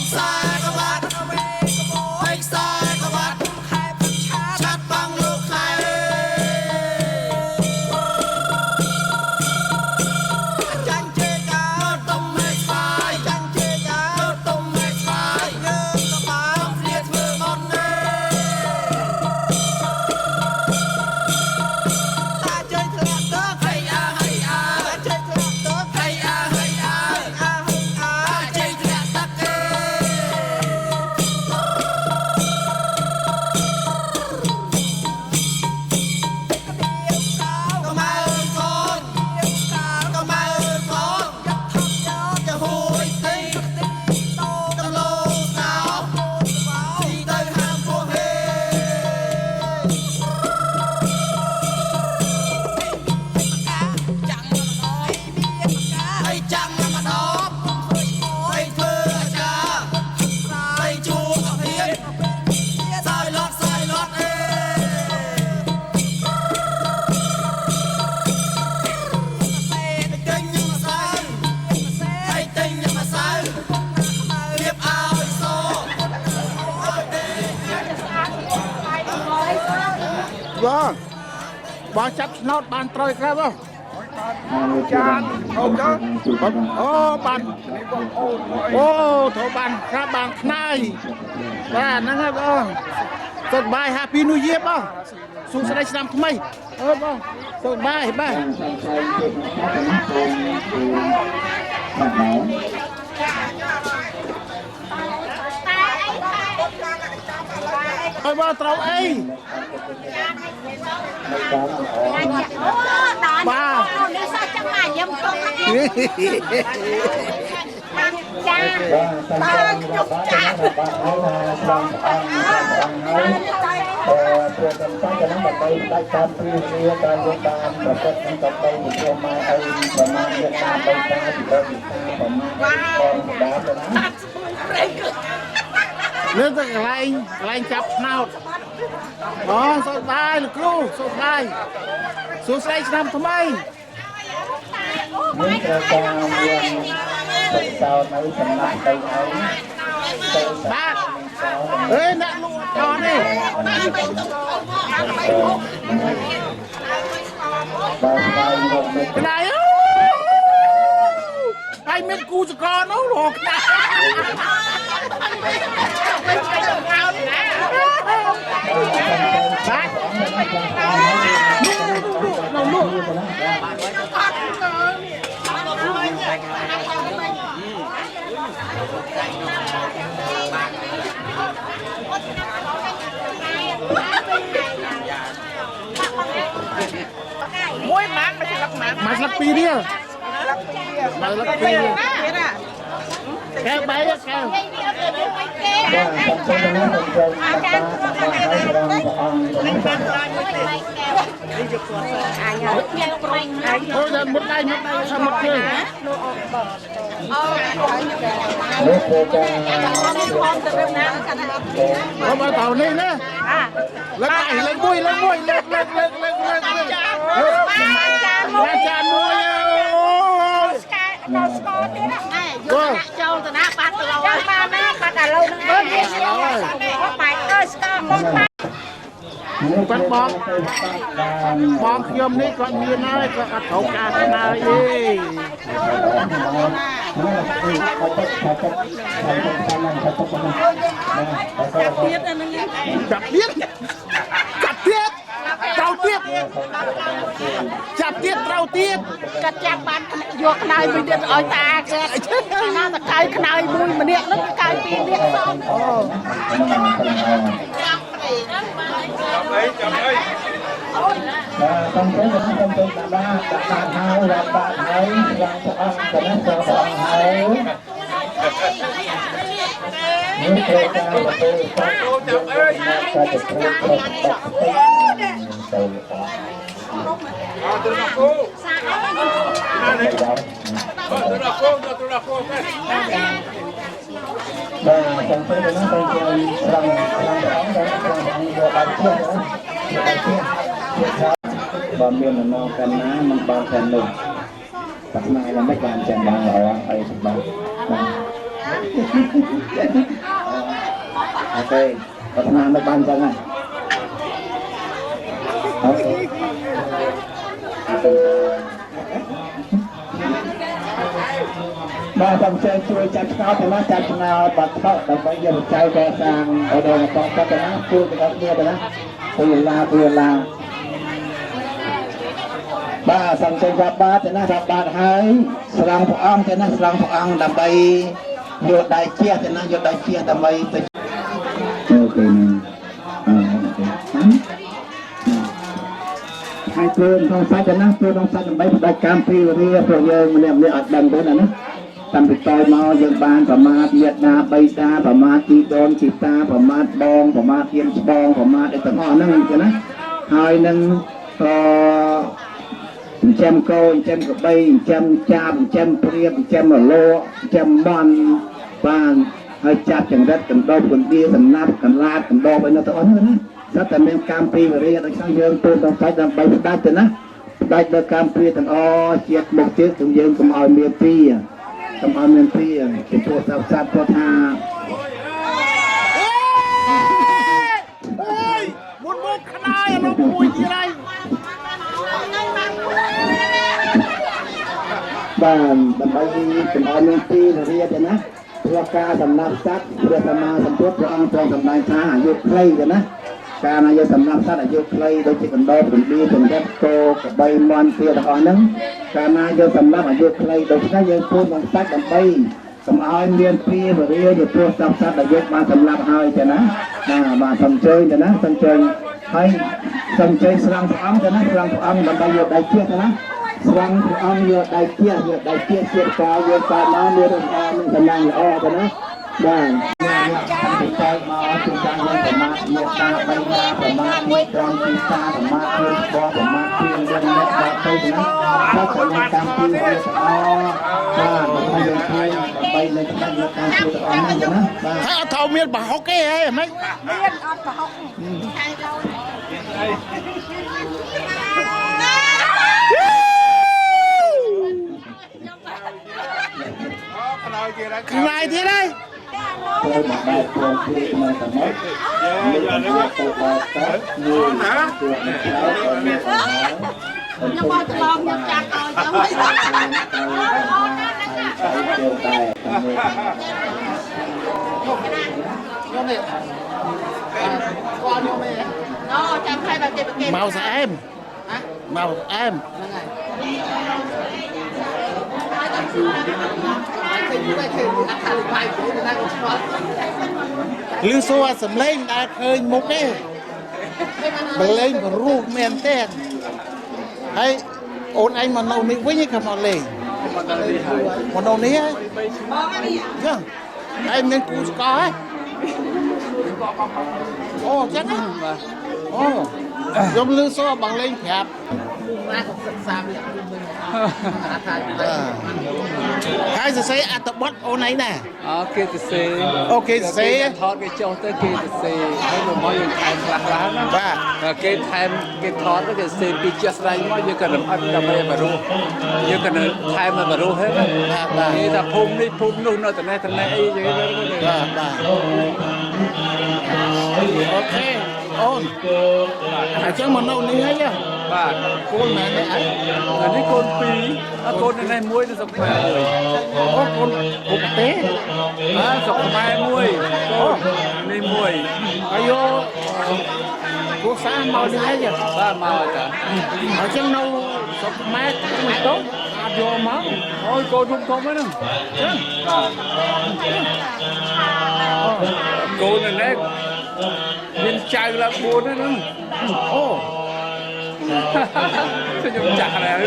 ខ្សែក្បាត់ហើយខ្សែក្បាត់ឆាត់បងលោកខែចាញ់ជេកាទុំមេស្វាយចាញ់ជេកាទុំមេស្វាយយើងក៏បានគ្នាធ្វើអត់ណែតាជើងធ្លាក់ទឹកហៃអាហៃអាតាជើងធ្លាក់ទឹកហៃអាហៃអាអាហៃអាតាជើងធ្លាក់ទឹកអេ កម៉ៅកូនកម៉ៅកូនจะហួយទីតលោសោទីទៅហាមពោះហេហើយចាំងម្ដងហើយធ្វើអាចារ្យហើយជួកអភិនសើយលត់សើយលត់អេ ទិញញ៉ាំម្សៅហើយទិញញ៉ាំម្សៅរៀបឲ្យសឲ្យទេ បងបងចាប់ឆ្នោតបានត្រូវក្រាប់បង ចានអូទៅ អូបានអូត្រូវបានក្រាប់បានខ្នាយបាទហ្នឹងហើយបងសុខបាយ Happy New Year បងសួស្តីឆ្នាំថ្មីអឺបងសុខបាយបាទ អើយបងត្រូវអី អូដល់នេះសោះចឹងមកញឹមទុកចា បាទខ្ញុំចាបាទហើយថាស្រង់អង្គអង្គហើយអឺព្រោះសំខាន់ទៅនឹងដើម្បីដាច់តាមព្រាគ្នាការយកតាមប្រសិទ្ធនឹងដើម្បីវិទ្យាម៉ែអីប្រមាណយកតាមបីតាពីទៅពីតាប្រមាណបងដាទៅណា លើកទៅកន្លែងកន្លែងចាប់ឆ្នោតអូសុខបាយលោកគ្រូសុខបាយសួស្តីឆ្នាំថ្មី នេះត្រូវការមានសិក្សានៅសំណាក់ទៅហើយទៅ បាទអេអ្នកលក់អត់ថតទេ បាទស្វែងរកមិត្ត ខ្នាយអើយហើយមានគូសកលនោះរកខ្នាយបាទនោះនោះនោះ មួយម៉ានមួយស្លឹកម៉ាន មកស្លឹក2រៀលមកស្លឹក2រៀលកែវបែកកែវ បាទសំខាន់ណាស់សូមចូលបាទបាទហើយព្រះអង្គព្រះអង្គ អូយតែមុតដៃមុតដៃថាមុតគេ នេះគឺការ អូមកតៅនេះណាលើកដៃលើកមួយលើកមួយលើកលើកលើកលើកលើកលើក បានចានមួយ បានចានមួយអូយ ស្កែដល់ស្ករទៀតណា អូយ ចូលទៅណាបាត់ទៅ ចាំបានណាបាត់ឥឡូវហ្នឹងឯងបែកអើយស្ករបង គាត់បងបងខ្ញុំនេះគាត់មានហើយគាត់អត់ត្រូវការខ្នើយទេ ចាប់ទៀតហ្នឹង ចាប់ទៀតចាប់ទៀតត្រូវទៀតចាប់ទៀតត្រូវទៀត កាត់ចាំបានយកខ្នើយមួយទៀតឲ្យតាគេណាតកៅខ្នើយមួយម្នាក់ហ្នឹងកៅពីរនាក់សង បាទសូមទៅសូមទៅដាក់ដាក់ដាក់ហើយដាក់ដាក់ហើយឡើងព្រះអង្គទៅណាព្រះអង្គហើយនេះគឺការប្រពៃសាស្ត្រចាប់អើយតែទៅព្រោះប្រតិបត្តិទៅ អត់ទៅដល់គោណានេះទៅដល់គោទៅដល់គោទៅ បាទសូមទៅណាទៅជាស្រង់ស្រង់ព្រះអង្គដល់ព្រះអង្គយកបានជាណាយកបានជាបើមានមនោកណ្ណាមិនបានតែនោះប្រាថ្នាយ៉ាងម៉េចបានចឹងបានល្អហើយសម្បត្តិបាទ OK ប្រាថ្នាមិនបានចឹងហ្នឹង OK បាទសូមជើញជួយចាប់ឆ្នោតទៅណាចាប់ឆ្នោតបាត់ថក់ដើម្បីយកបច្ច័យកសាងឧត្តមកតទៅណាជួយទាំងអស់គ្នាទៅណាពីឡាពីឡាបាទសូមជើញរាប់បាតទៅណារាប់បាតហើយស្រង់ព្រះអង្គទៅណាស្រង់ព្រះអង្គដើម្បីយកដៃជះទៅណាយកដៃជះដើម្បីទៅ OK ណាអឺ OK ហើយធ្វើក្នុងសាច់ណាធ្វើក្នុងសាច់ដើម្បីផ្ដាច់កម្មពីរាព្រោះយើងម្នាក់ម្នាក់អត់ដឹងទេណាណាតាំងពីតូចមកយើងបានប្រមាថញាតិដាបីតាប្រមាថជីដូនជីតាប្រមាថបងប្រមាថទៀនច្បងប្រមាថអីទាំងអស់ហ្នឹងចឹងណាហើយនឹងអឺចិញ្ចឹមកោចិញ្ចឹមកបីចិញ្ចឹមចាបចិញ្ចឹមព្រាបចិញ្ចឹមរលកចិញ្ចឹមមន់បានហើយចាប់ចង្រិតកណ្ដោបកណ្ដៀសំណាប់កន្លាតកណ្ដោបអីនោះទាំងអស់ហ្នឹងណាសុទ្ធតែមានកម្មពីវរិយដូច្នេះយើងទូដល់សាច់ដើម្បីផ្ដាច់ទៅណាផ្ដាច់ដល់កម្មពីទាំងអស់ជាតិមុខទៀតគឺយើងកុំឲ្យមានពីកុំឲ្យមានពីចំពោះសត្វសត្វគាត់ថា អូយមុនមកខ្នាយឥឡូវមួយទៀតហើយ បាទដើម្បីកុំឲ្យមានពីវរិយទៅណាព្រោះការសម្លាប់សត្វព្រះសម្មាសម្ពុទ្ធព្រះអង្គទ្រង់សម្ដែងថាអាយុខ្លីទៅណាកាលណាយើងសម្លាប់សត្វអាយុខ្លីដូចជាកណ្ដោបកណ្ដៀចង្រិតគោក្បីមន់ទាទាំងអស់ហ្នឹងកាលណាយើងសម្លាប់អាយុខ្លីដូច្នេះយើងពូនក្នុងសាច់ដើម្បីកុំឲ្យមានពីវរិយចំពោះសត្វសត្វដែលយើងបានសម្លាប់ហើយទៅណាបាទបាទសូមអញ្ជើញទៅណាសូមអញ្ជើញហើយសូមអញ្ជើញស្រង់ព្រះអង្គទៅណាស្រង់ព្រះអង្គដើម្បីយកដៃជះទៅណាស្រង់ព្រះអង្គយកដៃជះយកដៃជះជាតិកាយយើងកើតមកមានរំអមានកម្លាំងល្អទៅណាបាទតាំងពីតូចមកជួនកាលយើងប្រមាថមេត្តាបីតាប្រមាថមួយត្រង់ទីតាប្រមាថខ្លួនស្គាល់ប្រមាថព្រៀងយើងអ្នកដល់ទៅណាក៏តែកម្មពីវាទាំងអស់បាទដើម្បីយើងឃើញដើម្បីនៅក្នុងយកការជួយទាំងអស់ហ្នឹងណាបាទ ហើយអត់ត្រូវមានប្រហុកទេហីហ្មង មានអត់ប្រហុកខែដល់ ខ្នាយទៀតហើយ ត្រូវមកបែបព្រមព្រៀងនៅសមុទ្រនេះទៅដល់ទៅមួយជួបនឹងក្រោយក៏មានបញ្ហា ខ្ញុំមកច្បងខ្ញុំចាក់ឲ្យទៅហើយ ទៅតែ ខ្ញុំនេះស្គាល់ខ្ញុំទេ អូចាំខែដល់គេប្រគេ មកស្អែមមកស្អែមលឺសួរសំលេងមិនដែលឃើញមុខទេបលេងព្រោះមែនទេហើយអូនឯងមកនៅនេះវិញឯងក៏មកលេងមកនៅនេះហើយចឹងហើយមានគូស្កហ៎អូចឹងហ៎អូខ្ញុំលឺសួរបងលេងប្រាប់ហើយសរសេរអត្ថបទអូនឯងដែរ អគេទៅសេ អូគេសរសេរ ថតគេចុះទៅគេទៅសេហើយមកយើងថែមខ្លះខ្លះណា បាទ តែគេថែមគេថតទៅគេសេពីជាក់ស្ដែងមកយើងក៏លំអិតដើម្បីឲ្យបរោះយើងក៏នៅថែមឲ្យបរោះហ្នឹងណា បាទ គេថាភូមិនេះភូមិនោះនៅតែនេះតែនេះអីចឹងទៅ បាទបាទ OK អូនអញ្ចឹងមកនៅនេះហើយ បាទ កូនមែនទេអី អានេះកូនពីរអាកូននៅនេះមួយនៅស្រុកខ្មែរមួយ អូកូនគ្រប់ប្រទេស បាទស្រុកខ្មែរមួយកូននេះមួយ អាយុគ្រួសារមកនេះហើយ បាទមកហើយតា អញ្ចឹងនៅស្រុកខ្មែរមិនទៅអត់យកមក អូយកូនធំធំហ្នឹង អញ្ចឹង បាទកូននៅនេះមានចៅឡើង4ហ្នឹង អូ ខ្ញុំចាស់แล้ว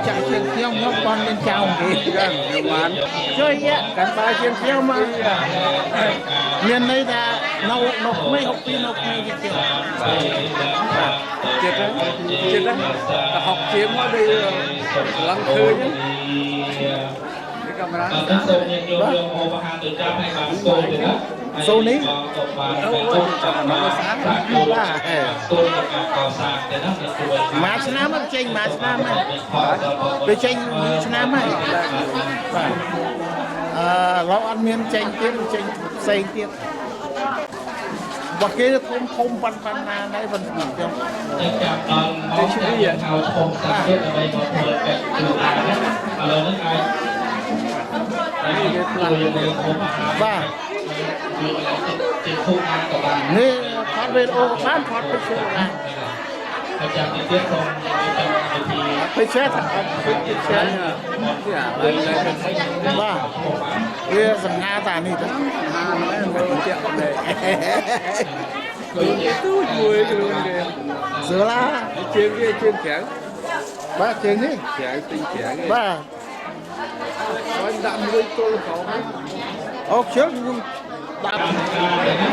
ចាស់ជាងខ្ញុំខ្ញុំបងមានចៅគេ ចឹងខ្ញុំបាន ជួយកាន់បាយជាងខ្ញុំមកមានន័យថានៅនៅក្មេង62នៅក្មេងជាងខ្ញុំ ចិត្តចិត្តតែហុកជាងមកដូចឡើងឃើញនេះកាមេរ៉ា បាទសូមញាតិញោមយកហូបអាហារទៅចាំឲ្យបានស្គាល់ទេណា។ សូនី អូចាំមកសា បាទ គុណការកសាងទៅណាជួយ មួយឆ្នាំមកចេញមួយឆ្នាំហើយវាចេញមួយឆ្នាំហើយបាទអឺឡូវអត់មានចេញទៀតចេញផ្សេងទៀតរបស់គេធំធំប៉ុណ្ណាដែរប៉ុណ្ណឹងចឹង តែចាំដល់ម៉ោងចាំហៅឈុំសាទៀតដើម្បីមកធ្វើកិច្ចជួយអានឥឡូវនេះអាចនេះគេផ្លាស់ទៅឃុំអាហារ បាទ ជួយជាធូបអានក៏បាន នេះថតវីដេអូក៏បានថតពិសេសបាន ហើយចាំទីទៀតសូមចាំវិធី ពិសេសថាពិសេសបាទវាសង្ហាតានេះទៅ ហាហ្នឹងមិនជាក់ដែរទូចមួយខ្លួនគេ ស្រួលឡា ជើងគេជើងក្រៅ បាទជើងនេះ ក្រៅទិញក្រៅ បាទ ហើយដាក់មួយទល់ក្រោម អូខ្ជិលខ្ញុំដាក់ តាមការទៅណា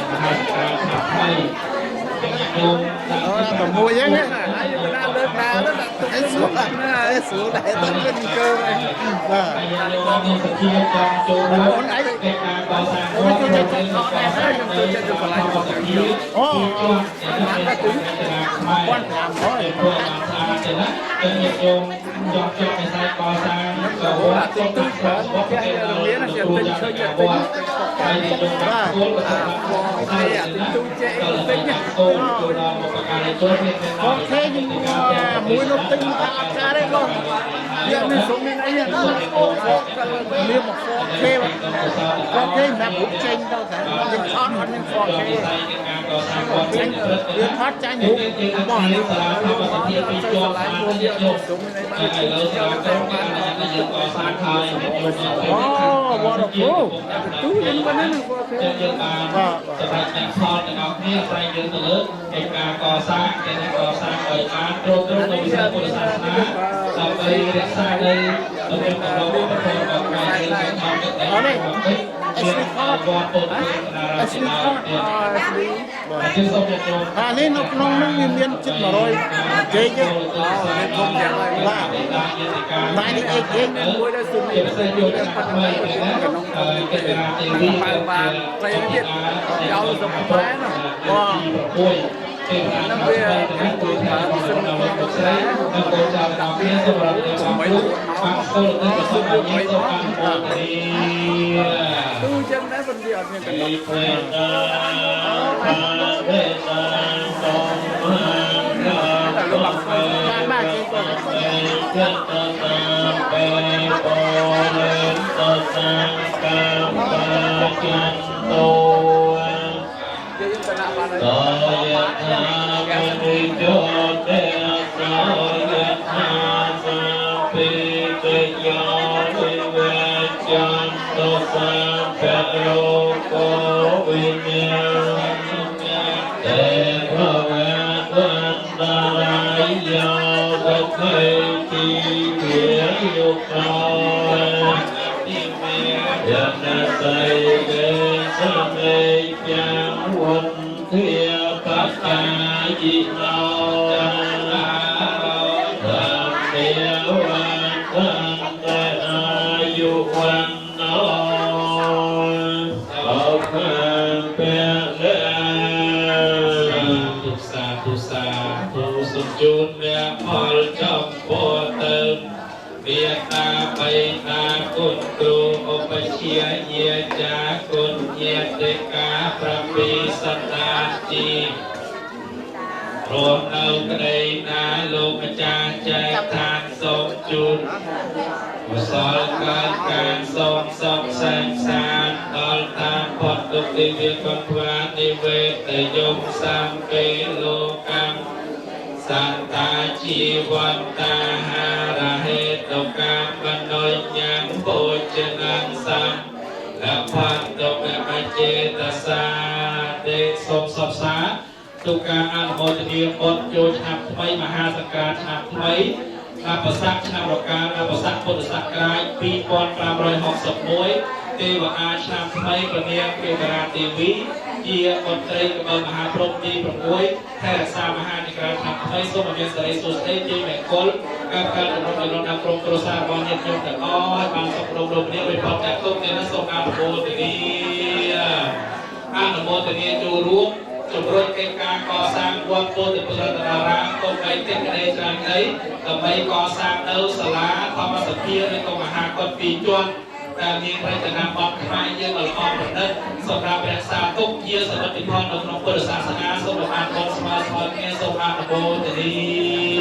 មហាការឆ្នាំថ្មីទាំងញោម អូតែមួយហ្នឹងណា ហើយទៅដាក់លើណាដាក់ទុក អីស្រួលអីស្រួលដែរទៅវិញ កើ បាទ ហើយញោមមានសទ្ធាចង់ចូលរួមកិច្ចការកសាងវត្តចូលចិត្តចូលចិត្តកន្លែងរបស់យើង អូ បានទៅ ពាន់500 ព្រោះបានស្អាតទេណាចឹងញាតិញោមចង់ចង់វិស័យកសាងក៏វត្ត ទិញទូចច្រើនផ្ទះរមៀនណាទិញឃើញទិញ ហើយញោមបានគោលក៏បាន ហើយអាទិញទូចចេះទិញ គោលចូលដល់មកការចូលមាន អូខេខ្ញុំមួយនោះទិញថាអត់ការទេបងយកមានសុំមានអីហ្នឹងមានមក 4K បាទ 4K សម្រាប់រូបចេញទៅតែយើងថតអត់មាន 4K ចេញវាថតចាញ់រូបរបស់នេះ សាលាធម្មសភាពីជាប់បានញាតិញោមហើយឥឡូវសាលាក្រុងបានយើងកសាងហើយ អូ waterproof ទូចហ្នឹងប៉ុណ្ណឹងគាត់ ចឹងយើងបានសម្រាប់អ្នកផលទាំងអស់គ្នាស្រ័យយើងទៅលើកិច្ចការកសាងកិច្ចការកសាងឲ្យបានគ្រប់គ្រងនៅវិស័យពុទ្ធសាសនាដើម្បីរក្សានៅទំនៀមទម្លាប់វប្បធម៌របស់ខ្មែរយើងក្នុងទឹកដី អេស្លីខត វត្តពុទ្ធសា អេស្លីខត សនាសូមញាតិញោម អានេះនៅក្នុងហ្នឹងវាមានជិត100គេទេ ធំយ៉ាងហើយ បាទ98គេ មួយដែរសុំ ជាពិសេសយកឆ្នាំថ្មីណាកិច្ចការទេវី បើបានស្អីទៀតយកសុំប្រែណា បង មួយទេវតា ហ្នឹងវា ជួយថាសិនដល់លោកស្រីនិងកូនចៅទាំងគ្នាសម្រាប់អ្នកអរគុណបានស្គាល់ទៅប្រសពឲ្យសូមអនុមោទនា ទូចឹងដែរប៉ុន្តែអត់មានកណ្ដុងតែលោកបាក់ស្ បាទបាទគេក៏ យើងទៅដាក់បានហើយ សាធុសាធុសុជូនអ្នកផលចំពោះទៅមេតាបៃតាគុណគ្រូឧបជាយាចាគុណញាតិកាប្រពីសន្តានជីរស់នៅក្តីណាលោកម្ចាស់ចែកឋានសូមជូនកុសលកើតការសូមសុខសែនសានដល់តាមផុតទុក្ខទិវាកន្វានិវេតយមសំពេលោកកម្មសន្តាជីវន្តាហារហេតុកម្មបនុញ្ញាំបូជនំសំលផន្តកមចេតសាទេសូមសពសាទុការអនុមោទនាបុណ្យចូលឆ្នាំថ្មីមហាសង្ក្រាន្តឆ្នាំថ្មីអបស័កឆ្នាំរកាលអបស័កពុទ្ធសករាជ2561ទេវអាឆ្នាំថ្មីព្រះនាងកេករាទេវីជាមន្ត្រីកបិលមហាព្រំទី6ថែរក្សាមហានិក្រាឆ្នាំថ្មីសូមឲ្យមានសិរីសួស្តីជ័យមង្គលការកើតជំនុំចំនួនដល់ក្រុមគ្រួសាររបស់ញាតិញោមទាំងអស់ឲ្យបានសុខដុមរមនារួចផុតចាកទុក្ខទាំងនោះសូមអនុមោទនា អនុមោទនាចូលរួមជំរុញកិច្ចការកសាងវត្តពោធិពុទ្ធរតនារាមកុំបីតិចក្តីច្រើនក្តីដើម្បីកសាងនៅសាលាធម្មសភាឬក៏មហាកុដពីរជាន់ដែលមានរចនាបថខ្មែរយើងដ៏ល្អប្រណិតសម្រាប់រក្សាទុកជាសមិទ្ធផលនៅក្នុងពុទ្ធសាសនាសូមឲ្យបានបុណ្យស្មើស្មើគ្នាសូមអនុមោទនា។